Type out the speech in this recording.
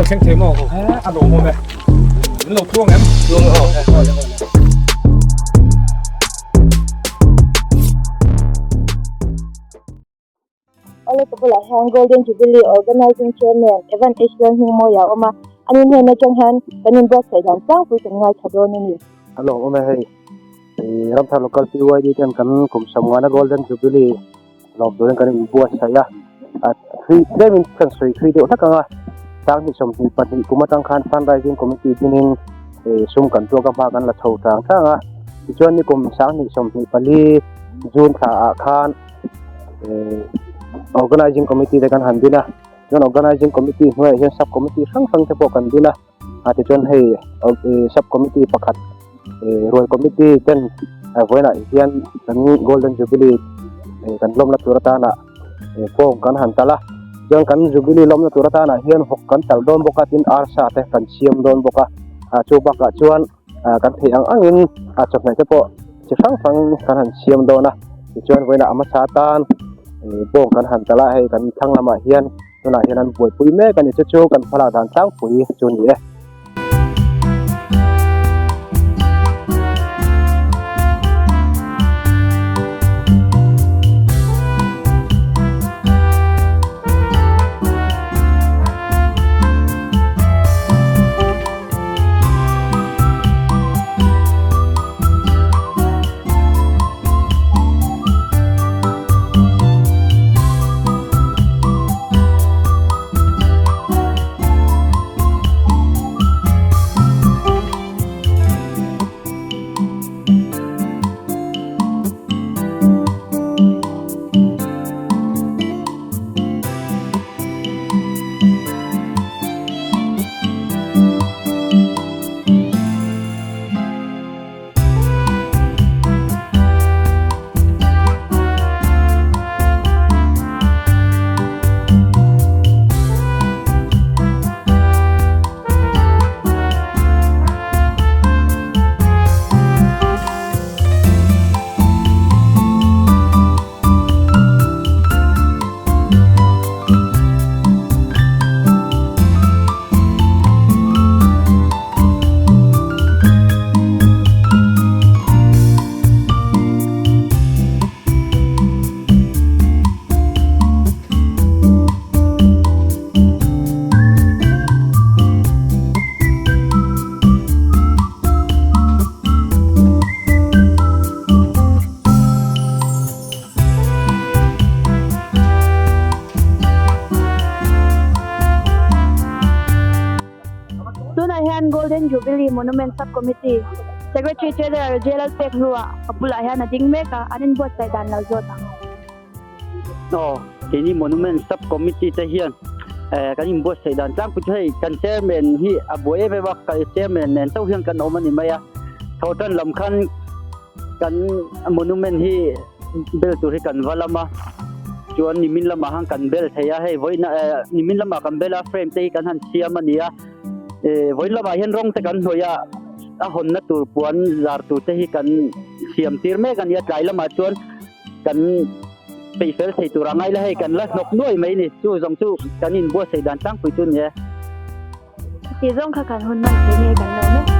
lo thleng thei maw? A lawmawm e. Min lo tluang em? Tluang e aw. Awle ka bulah hian Golden Jubilee Organising Chairman Evan H Lalhmingmawia a awm a, ani hnen atang hian kan inbuatsaih dan tlangpui kan ngaithla dawn a ni. A lawmawm e hei. Ramthar Local PYD ten kan kum sawmngana Golden Jubilee lawm turin kan inbuatsaih a, a thui tlemin kan sawi thui deuh hlek ang a, sanghnih 22 kum atang khan Fundraising Committee dinin sum kan tuak a hma kan la chho tang tang a, tichuan nikum sanghnih 24 June thla ah khan Organising Committee te kan han din a, chuan Organising Committee hnuaiah hian Sub Committee hrang hrang te pawh kan din a. A tichuan hei sub committee pakhat ruai committee ten vawiinah hian kan golden jubilee kan lawmna tur atana form kan han tal a chuan kan jubilee lawmna tur atana hian vawk kan tal dawn bawk a tin arsa te kan siam dawn bawk a chu bakah chuan kan theih ang angin chawhmeh te pawh chi hrang hrang kan han siam dawn a tichuan vawiinah a hmasa atan bawng kan han tal a hei kan thlang lamah hian. Tunah hian an buaipui mek a ni chu chu kan hmalak dan tlangpui chu a ni e. Tunah hian Golden Jubilee Monument Sub Committee Secretary Treasurer J Lalpekhlua a bulah hian a ding mek a, an inbuatsaih dan lo zawt ang. Aw, keini Monument Sub Committee te hian eh kan inbuatsaih dan tlangpui chu hei kan Chairman hi a buai em em a, Chairman nen chauh hian kan awm a ni mai a, thawhtan lam khan Kan monument hi bel tur hi kan va lam a, chuan nimin lamah khan kan bel thei a, hei vawiin eh nimin lamah kan bel a frame te hi kan han siam a ni a, eh vawiin lamah hian rawng te kan hnawih a, a hawnna tur puan zar tur te hi kan siam tir mek a ni a, tlai lamah chuan kan peih fel thei tur a ngai la hei kan la hnawk nuai mai a ni, chu zawng chu kan inbuatsaih dan tlangpui chu a ni e. Tih zawng kha kan hun hman thei nge kan lo mek.